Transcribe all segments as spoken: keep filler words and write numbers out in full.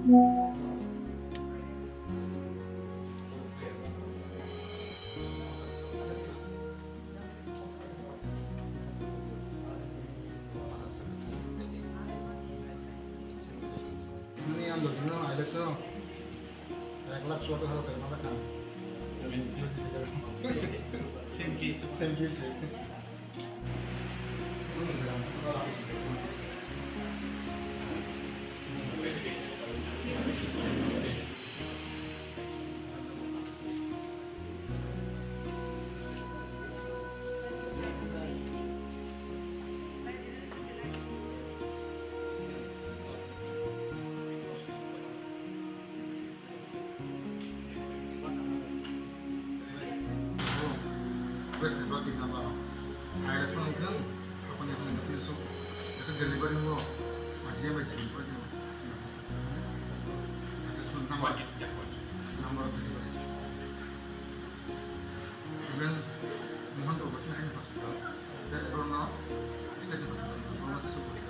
Nini ang dojino ailekso ek lakh suatur hajar taka mala kha. Same case. Same case. West Bengal tin number. Hai respond wngkha, apa ni apa ni so, itu delivery mo, macam apa jadi apa ni. Respond number, number of delivery. Even Mohan Robertson and hospital, that everyone now state hospital, everyone is so good.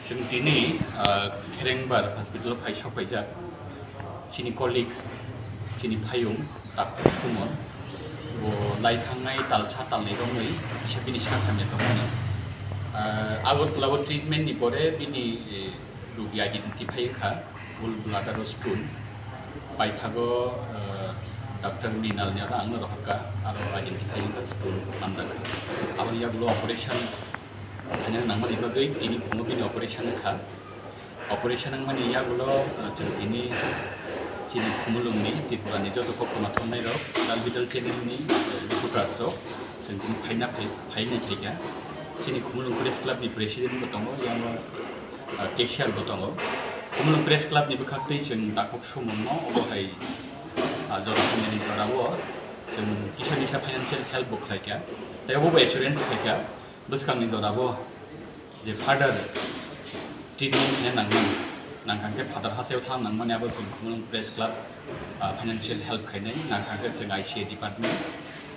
Chwng tini, ah, Kherengbar hospital-o phai sokphaijak. Chini colleague, chini phayung, Takhuk Suman, bo lai thangnai talsa talni romwi kisa bini sak hamya tongmani. Ah, Agartala-o treatment-ni pore bini, eh, rugi identify wngkha, gallbladder-o stone. Paithago, eh, Doctor Mrinal ni aro ang no rohorkha, aro identify wngkha stone manjakha. Aboni yagulo operation khaina nangmani bagwi tini phungo bini operation wngkha. Operation wngmani yagulo, eh, chwng tini chini Khumulwngni Tripurani joto koktwma thumnairok, Lal Bidal channel-ni, eh, reporters rok chwng tini phaina phai-, phainai phaikha. Chini Khumulwng Press Club-ni president bo tongo, yango ah, cashier bo tongo. Khumulwng Press Club ni bwkhaktwi chwng Takhuk Suman no obo hai, ah, jora hamyani jora o chwng kisa misa financial help bo khlaikha. Tei obo bo assurance khlaikha bwskangni jora o je further treatment khaina nangmani, nangkha khe Father Haseo thang nangmani abo chwng Khumulwng Press Club, ah, financial help khainai, nangkha khe chwng I C A department,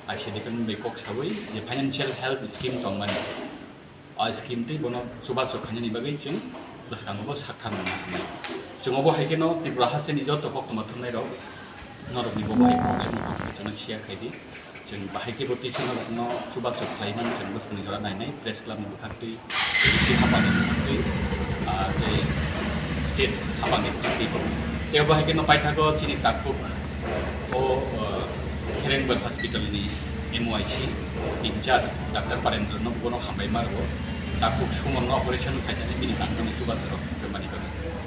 I C A department bai kok sawi je financial help scheme tongmani. O scheme tei bono chubachu khainani bagwi chwng bwskango bo sakthar nangma hwnwi. Chwng obo hai kheno Tripura hasteni joto koktwma thumnairok norokni bo bahai problem rok chwngno share khai di. Chwng bahai khe bo tei kheno norokno chubachu khlai mani chwng bwskangni jora nainai press club ni bwkhaktwi, D C hapani bwkhaktwi, ah, tei state hapani bwkhaktwi bo. Tei obo hai kheno paithago chini takhuk o, ah, Kherengbar hospital ni M O I C in charge Doctor Parendra no bono hambai ma rwo. Takhuk Suman no operation khainani bini tangmani chubachu rok hwnmani bagwi.